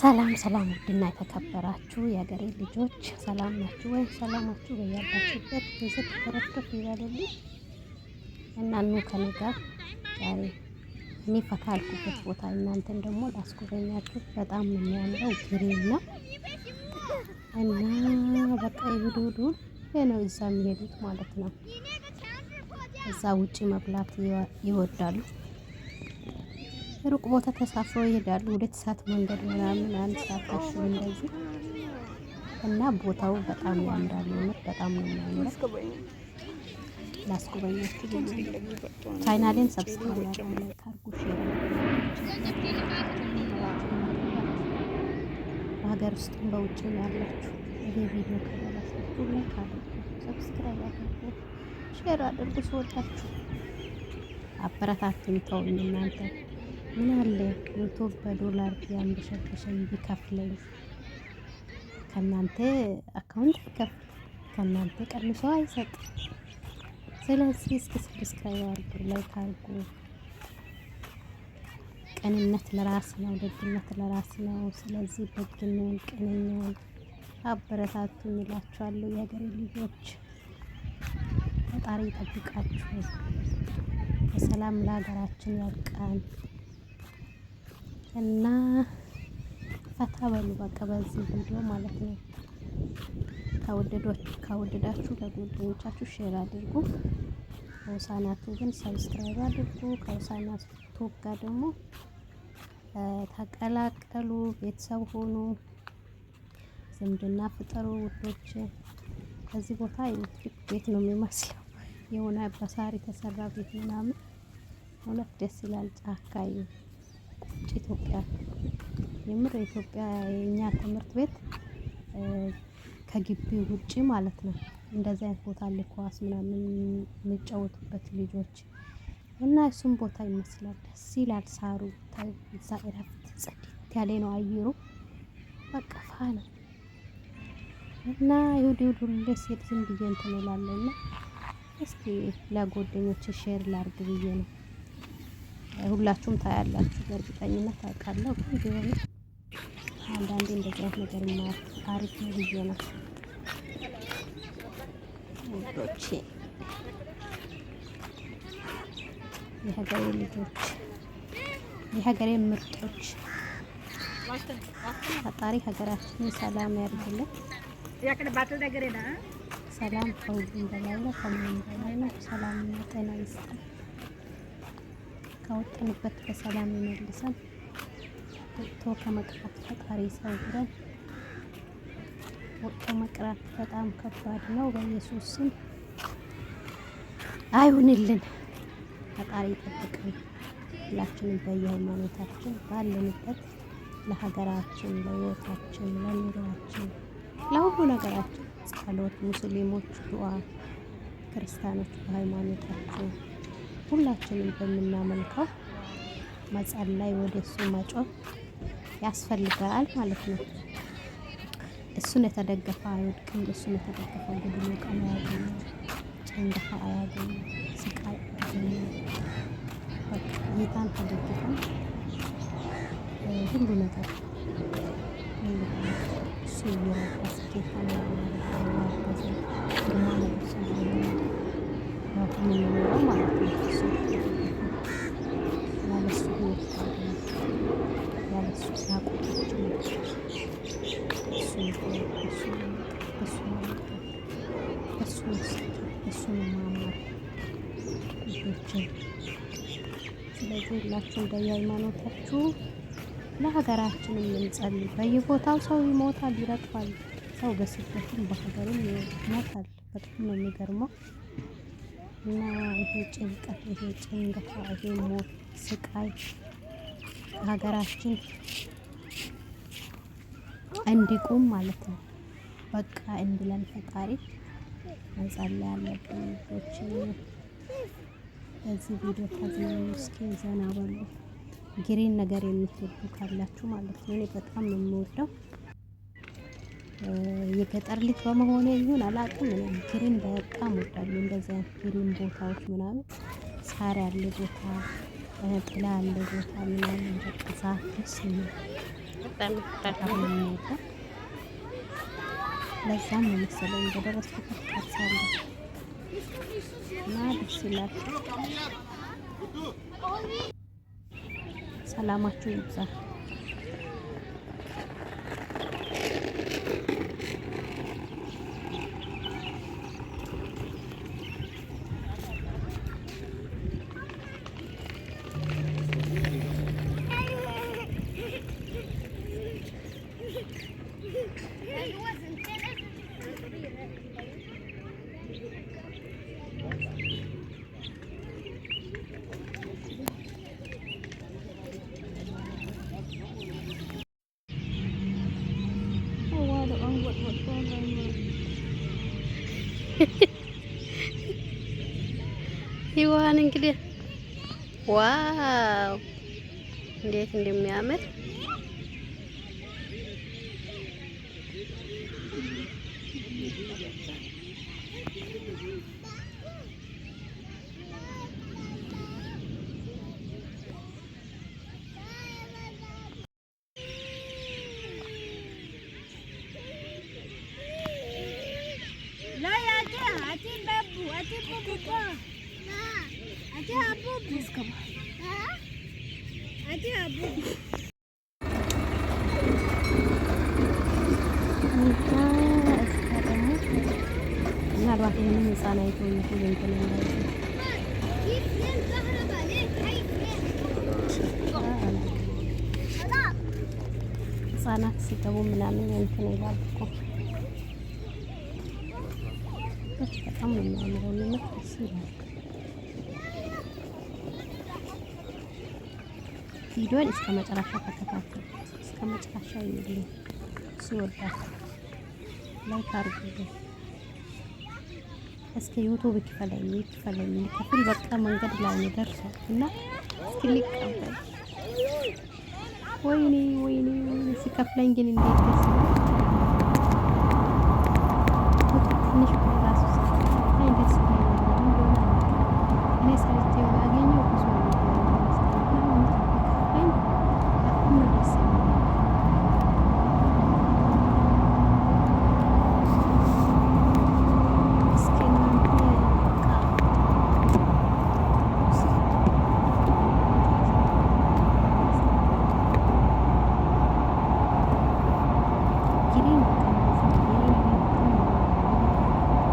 ሰላም ሰላም፣ ውድና የተከበራችሁ የሀገሬ ልጆች ሰላም ናችሁ ወይ? ሰላማችሁ በያላችሁበት ብዝት ትርፍርፍ ይበልልኝ እና ኑ ከኔ ጋር ዛሬ እኔ ፈታ ያልኩበት ቦታ እናንተን ደግሞ ላስጎበኛችሁ። በጣም ነው የሚያምረው፣ green ነው እና በቃ ይሁድ እሁድ ነው እዛ የሚሄዱት ማለት ነው። እዛ ውጪ መብላት ይወዳሉ። ሩቅ ቦታ ተሳፍረው ይሄዳሉ። 2 ሰዓት መንገድ ምናምን፣ 1 ሰዓት ተኩል እንደዚህ እና ቦታው በጣም ያምራል። የምር በጣም ነው የሚያምረው። ላስጎበኛችሁ። ቻናሌን subscribe አድርጉ፣ share በሀገር ውስጥም በውጭም ያላችሁ ይሄ ቪዲዮ ከደረሳችሁ like አድርጉ፣ subscribe አድርጉ፣ share አድርጉ። ስወዳችሁ አበረታቱኝ። ተውኝ እናንተ፣ ምን አለ YouTube በዶላር ቢያንበሸብሸኝ ቢከፍለኝ፣ ከእናንተ account አይከፍል፣ ከእናንተ ቀንሶ አይሰጥ። ስለዚህ እስኪ subscribe አድርጉ፣ like አድርጉ። ቅንነት ለራስ ነው፣ ደግነት ለራስ ነው። ስለዚህ ደግነውን ቅንኛውን አበረታቱኝ እላችኋለሁ። የሀገሬ ልጆች ፈጣሪ ይጠብቃችሁ፣ በሰላም ለሀገራችን ያብቃን እና ፈታ በሉ በቃ በዚህ ቪዲዮ ማለት ነው። ከወደዳችሁ ለጓደኞቻችሁ share አድርጉ። ሆሳዕና ቲቪን subscribe አድርጉ። ከሆሳዕና ቲቪ ጋር ደግሞ ተቀላቀሉ፣ ቤተሰብ ሆኑ፣ ዝምድና ፍጠሩ ውዶች። ከዚህ ቦታ ኤሌክትሪክ ቤት ነው የሚመስለው፣ የሆነ በሳር የተሰራ ቤት ምናምን፣ እውነት ደስ ይላል። ጫካ ቁጭ ኢትዮጵያ፣ የምር ኢትዮጵያ የእኛ ትምህርት ቤት ከግቢው ውጪ ማለት ነው። እንደዚህ አይነት ቦታ አለ፣ ኳስ ምናምን የሚጫወቱበት ልጆች እና እሱም ቦታ ይመስላል። ደስ ይላል። ሳሩ እዛ እረፍት ጽድት ያለ ነው አየሩ፣ በቃ ፋ ነው እና ይሁድ ይሁድ ሁሌ ሴት ዝም ብዬ እንትን እላለሁ እና እስኪ ለጓደኞች share ላርግ ብዬ ነው። ሁላችሁም ታያላችሁ በእርግጠኝነት ታውቃለሁ። ግን ቢሆንም አንዳንዴ እንደዚህ አይነት ነገር ማየት አሪፍ ነው ብዬ ነው ውዶቼ፣ የሀገሬ ልጆች፣ የሀገሬ ምርጦች፣ ፈጣሪ ሀገራችንን ሰላም ያድርግልን። ሰላም ከሁሉም በላይ ነው፣ ከምንም በላይ ነው። ሰላምና ጤና ይስጠን። ከወጣንበት በሰላም ይመልሰን። ወጥቶ ከመቅረት ፈጣሪ ይሰውረን። ወጥቶ መቅረት በጣም ከባድ ነው። በኢየሱስ ስም አይሁንልን። ፈጣሪ ይጠብቀን። ሁላችንም በየሃይማኖታችን ባለንበት ለሀገራችን፣ ለሕይወታችን፣ ለኑሯችን፣ ለሁሉ ነገራችን ጸሎት፣ ሙስሊሞች ዱዓ፣ ክርስቲያኖች በሃይማኖታቸው፣ ሁላችንም በምናመልከው መጸለይ፣ ወደ እሱ መጮህ ያስፈልጋል ማለት ነው። እሱን የተደገፈ አይወድቅም። እሱን የተደገፈ ጉድሎ ቀን አያገኝም፣ ጭንገፋ አያገኝም፣ ስቃይ አያገኝም። በቃ ጌታን ተደግፈን ሁሉ ነገር እሱ እየረዳ ስኬታማ እያገዘ ግርማ ሞገስ ነው የምንኖረው ማለት ነው። እሱ ተደግፈን ያለሱ ህይወት ባዶ ነው። ያለሱ ራቁታችን ነው። እሱ እሱ እሱ እሱ እሱ ነው ማማር ልጆችን። ስለዚህ ሁላችሁም በየሃይማኖታችሁ ለሀገራችንም እንጸልይ። በየቦታው ሰው ይሞታል፣ ይረግፋል። ሰው በስደትም በሀገርም ይሞታል። በጣም ነው የሚገርመው። እና ይሄ ጭንቀት፣ ይሄ ጭንገፋ፣ ይሄ ሞት፣ ስቃይ ሀገራችን እንዲቆም ማለት ነው። በቃ እንድለን ፈጣሪ መጸለይ ያለብን ልጆች። በዚህ ቪዲዮ ተዝናኑ፣ እስኪ ዘና በሉ። Green ነገር የምትወዱ ካላችሁ ማለት ነው። እኔ በጣም ነው የምወደው። የገጠር ልጅ በመሆኔ ይሁን አላውቅም፣ እኔ green በጣም እወዳለሁ። እንደዚህ አይነት green ቦታዎች ምናምን፣ ሳር ያለ ቦታ ጥላ ያለው ቦታ ምናምን በቃ ዛፍ ደስ የሚል በጣም በጣም ነው የሚወደው። ለዛም ነው መሰለኝ በደረስኩበት ቀርጻለሁ እና ደስ ይላል። ሰላማችሁ ይብዛ። ይዋን እንግዲህ wow እንዴት እንደሚያምር ምናልባት ይህንን ህፃን አይቶ ይሁን እንትን እንዳይል ህጻናት ሲገቡ ምናምን እንትን ይላል እኮ በጣም ነው የሚያምረው። እውነት ደስ ይላል። ቪዲዮን እስከ መጨረሻ ተከታተሉት። እስከ መጨረሻ ይዩልኝ። ሲወዳችሁ like አድርጉልኝ። እስኪ YouTube ይክፈለኝ ይክፈለኝ ሊከፍል በቃ መንገድ ላይ ነው ደርሷል እና እስኪ ሊቀበል ወይኔ ወይኔ ወይኔ ሲከፍለኝ ግን እንዴት ደስ ይላል። ትንሽ ብር ራሱ ሲከፍለኝ ደስ ይለኛል። ለምን እንደሆነ አላውቅም። እኔ ሰርቼ ባገኘው ብዙ ነው የሚመስለኝ እና ቢከፍለኝ በጣም ነው ደስ የሚለኝ። እስኪ እናንተ በቃ green በቃ እንደዚህ green እኔ በጣም ነው የሚያምረው።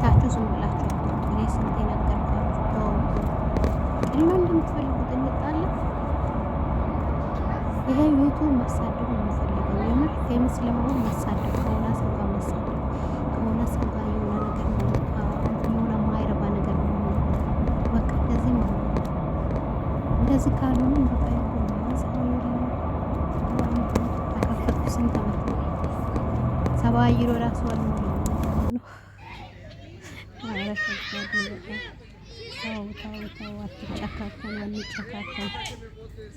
አይታችሁ ዝም ብላችሁ አትወጡ። እኔ ስንት የነገርኳችሁ ተው። ጥል ነው እንደምትፈልጉት እንጣለን። ይሄ YouTube ማሳደግ ነው የምፈልገው። የምር famous ለመሆን ማሳደግ፣ ከሆነ ሰው ጋር ማሳደግ፣ ከሆነ ሰው ጋር የሆነ ነገር የሆነ ማይረባ ነገር መሆን፣ በቃ እንደዚህ መሆን። እንደዚህ ካልሆነ በቃ ሰው የለም። ተከፈትኩ ስንት ዓመት ነው? 70 ዩሮ ራሱ አልሞላም ነው። ኧረ ከባድ ነው በጣም። ተው ተው ተው፣ አትጨካከኑ፣ አንጨካከን።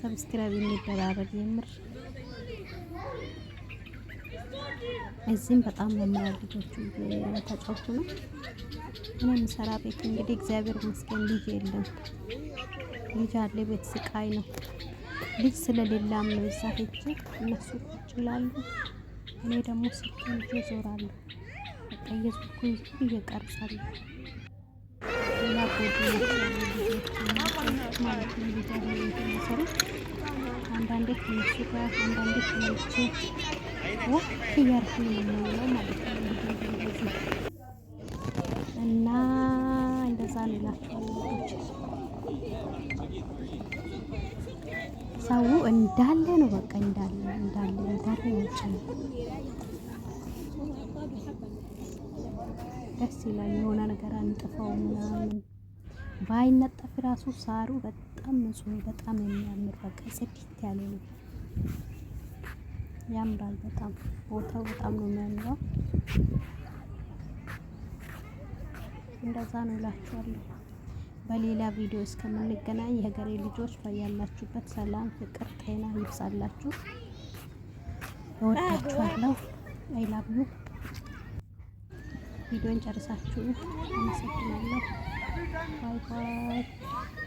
Subscribe እንደራረግ የምር እዚህም በጣም ያምራል። ልጆቹ እየተጫወቱ ነው። እኔ የምሰራ ቤት እንግዲህ እግዚአብሔር ይመስገን ልጅ የለም። ልጅ አለ ቤት ስቃይ ነው። ልጅ ስለሌላም ነው እዛ ሄጄ እነሱ ቁጭ ይላሉ። እኔ ደግሞ ስልኬን ይዤ እዞራለሁ። በቃ እየዞርኩኝ እየቀርጻለሁ። ሌላ ጎጆ ልጆች ማለት ነው። ልጅ አለ ቤት የሚሰሩት አንዳንዴ ከነሱ ጋር አንዳንዴ ከልጄ walk እያደረኩኝ ነው የምውለው ማለት ነው። እንግዲህ እንደዚህ እና እንደዛ ነው እላችኋለሁ። ሰው እንዳለ ነው በቃ እንዳለ እንዳለ እንዳለ ውጭ ነው። ደስ ይላል። የሆነ ነገር አንጥፈው ምናምን ባይነጠፍ ራሱ ሳሩ በጣም ንጹህ፣ በጣም የሚያምር በቃ ጽድት ያለ ነው። ያምራል በጣም ቦታው በጣም ነው የሚያምረው። እንደዛ ነው እላችኋለሁ። በሌላ ቪዲዮ እስከምንገናኝ የሀገሬ ልጆች በያላችሁበት ሰላም፣ ፍቅር፣ ጤና ይብዛላችሁ። እወዳችኋለሁ። I love you። ቪዲዮን ጨርሳችሁ አመሰግናለሁ። Bye bye።